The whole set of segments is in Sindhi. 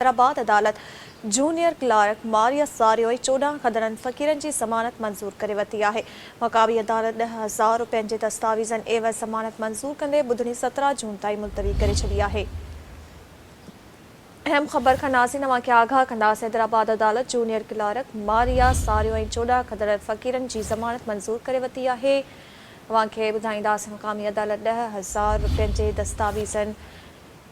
حيدرآباد عدالت جونيئر ڪلارڪ ماريه ساريو ۽ 14 کدڙن فقيرن جي ضمانت منظور ڪري ورتي آهي. مقامي عدالت 10,000 رپين جي دستاويزن عيوض ضمانت منظور ڪندي ٻڌڻي 17 جون تائين ملتوي ڪري ڇڏي آهي. اهم خبر کان ناظرين اوهان کي آگاهه ڪنداسين حيدرآباد عدالت جونيئر ڪلارڪ ماريه ساريو ۽ 14 کدڙن فقيرن جي ضمانت منظور ڪري ورتي آهي. اوهان کي ٻڌائينداسين مقامي عدالت 10,000 رپين جي دستاويزن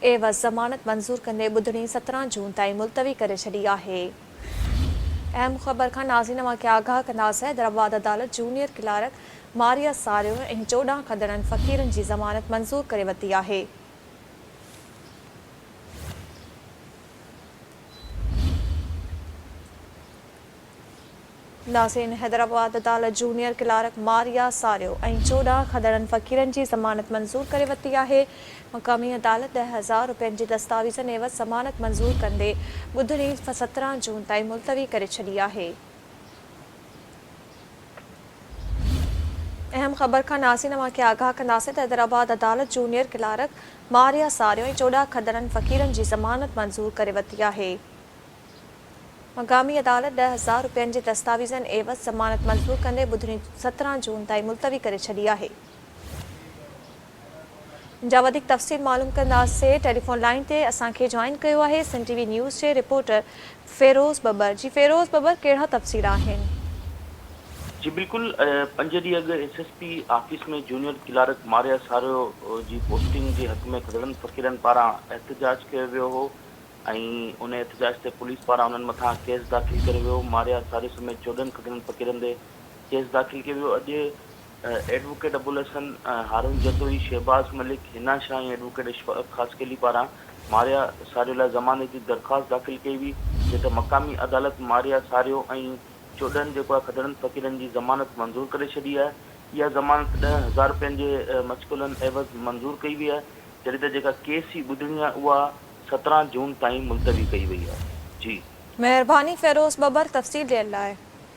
عيوض ضمانت منظور ڪندي ٻڌڻي 17 جون تائين ملتوي ڪري ڇڏي آهي. اهم خبر کان ناظرين اوهان کي آگاهه ڪنداسين حيدرآباد عدالت جونيئر ڪلارڪ ماريه ساريو ۽ 14 کدڙن فقيرن جي ضمانت منظور ڪري ورتي آهي. ناظرين حيدرآباد عدالت جونيئر ڪلارڪ ماريا ساريو ۽ 14 کدڙن فقيرن جي ضمانت منظور ڪري ورتي آهي. مقامي عدالت 10,000 رپين جي دستاويزن عيوض ضمانت منظور ڪندي ٻڌڻي 17 جون تائين ملتوي ڪري ڇڏي آهي. اهم خبر کان ناظرين اوهان کي آگاهه ڪنداسين ته حيدرآباد عدالت جونيئر ڪلارڪ ماريا ساريو ۽ 14 کدڙن فقيرن جي ضمانت منظور ڪري ورتي آهي. مقامي عدالت 10,000 رپين جي دستاويزن عيوض ضمانت منظور ڪندي ٻڌڻي 17 جون تائين ملتوي ڪري ڇڏي آهي. ان جا وڌيڪ تفصيل معلوم ڪنداسين ٽيليفون لائين تي اسان کي جوائن ڪيو آهي سنڌ ٽي وي نيوز جي رپورٽر فيروز ٻٻر جي فيروز ٻٻر ڪهڙا تفصيل آهن. جي بلڪل پنج ڏينهن اڳ S S P office ۾ junior clerk Maria Sario جي پوسٽنگ جي حق ۾ کدڙن فقيرن پاران احتجاج ڪيو ويو هو ۽ ان احتجاج تي پوليس پاران انهن مٿان ڪيس داخل ڪريو ويو، ماريا ساري سميت 14 کدڙن فقيرن تي ڪيس داخل ڪيو ويو، اڄ ايڊووڪيٽ ابوالحسن، هارون جتوئي، شهباز ملڪ، حنا شاهه ۽ ايڊووڪيٽ اشفاق خاصخيلي پاران ماريا ساريو لاء ضمانت جي درخواست داخل ڪئي وئي، جنهن تي مقامي عدالت ماريا ساريو ۽ 14 جيڪو آهي کدڙن فقيرن جي ضمانت منظور ڪري ڇڏي آهي، اها ضمانت 10,000 رپين جي مچڪلن عيوض منظور ڪئي وئي آهي، جڏهن ته جيڪا ڪيس جي ٻڌڻي آهي اها 17 جون تائين ملتوي ڪئي وئي آهي. جي. مهرباني فيروز ٻٻر تفصيل ڏيڻ لاء.